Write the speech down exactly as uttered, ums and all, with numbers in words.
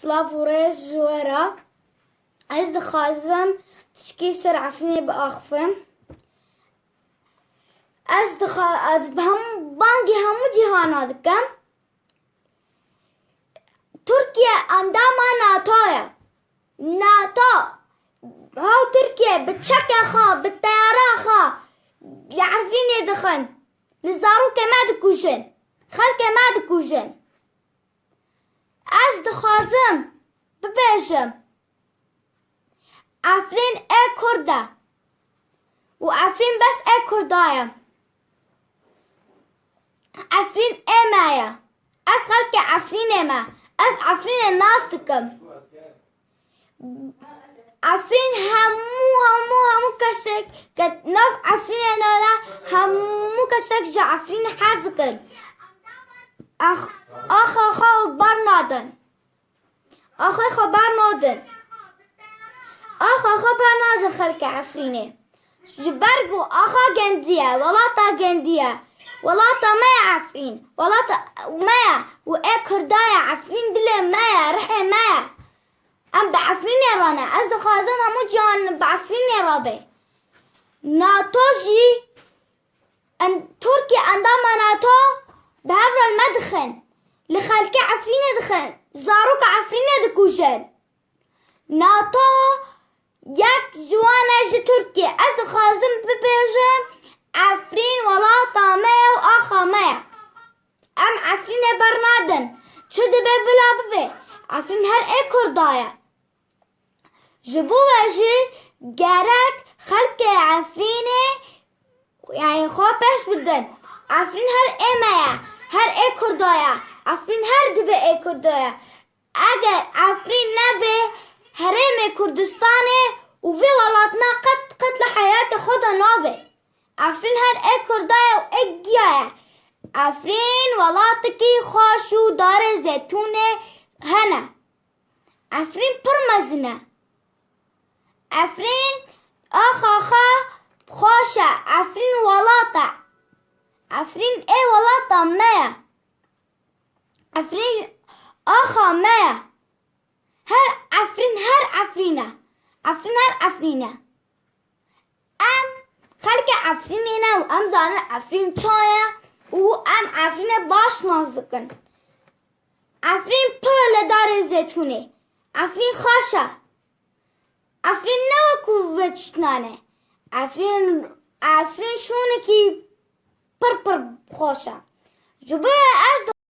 Silav û rêz ji we re. Ez dixwazim tişkî ser Efrînê biaxivim. Ez dixa-, ez bi hem-, bangî hemû cîhana dikim. Tirkiye endama NATO ye. NATO, hew Tirkiye bi çeke xwe, bi teyara xwe li Efrînê dixin. Li zarokê me dikujin. Xelkê me dikujin. Ez dixwazim bibêjim, Efrîn ê Kurd e û Efrîn bes ê Kurda ye. Efrîn ê me ye. Ez xelkê Efrînê me. Ez Efrînê nas dikim. Efrîn hemû, hemû, hemû kesek ke nav Efrînê ne, hemû kesek ji Efrînê hez dikin. Ax-, axa xwe bernadin. Axê xwe bernadin. Axa xwe bernadin xelkê Efrînê. Ji ber ku axa gendiye, welata gendiye. Welata me ye Efrîn. Welata me ye. Û ê Kurda ye. Efrîn dilê me ye, rihê me ye. Em bi Efrînê re ne. Ez dixwazim hemû cîhan bi Efrînê re be. NATO jî, em, Tirkiye endama NATO bi hev re li me dixin. Li xelkê Efrînê dixin. Zaroka Efrînê dikujin. NATO yek ji wan e ji Tirkiye. Ez dixwazim bibêjim, Efrîn welata me ye û axa me ye. Em Efrînê bernadin. Çi dibe bila bibe. Efrîn her ê Kurda ye. Ji bo we jî gerek xelkê Efrînê, yani, xwe pêş bidin. Efrîn her ê me ye. Her ê Kurda ye. Efrîn her dibe ê Kurda ye. Eger Efrîn nebe, herêmê Kurdistanê û vê welatna qet, qet li heyatê xwe de nabe. Efrîn her ê Kurda ye û ê giya ye. Efrîn welatekî xweş û darê zeytûnê hene. Efrîn pir mezin e. Efrîn axa xwe xweş e. Efrîn welat e. Efrîn ê welata me ye. Efrîn axa me ye. Her Efrîn, her Efrîn e. Efrîn her Efrîn e. Em xelkê Efrînê ne û em zanin Efrîn çawa ye û em Efrînê baş nas dikin. Efrîn pir e li darê zeytûnê. Efrîn xweş e. Efrîn ne wekû vê tiştnan e. Efrîn, Efrîn şûnekî pir pir xweş e. Ji bo ez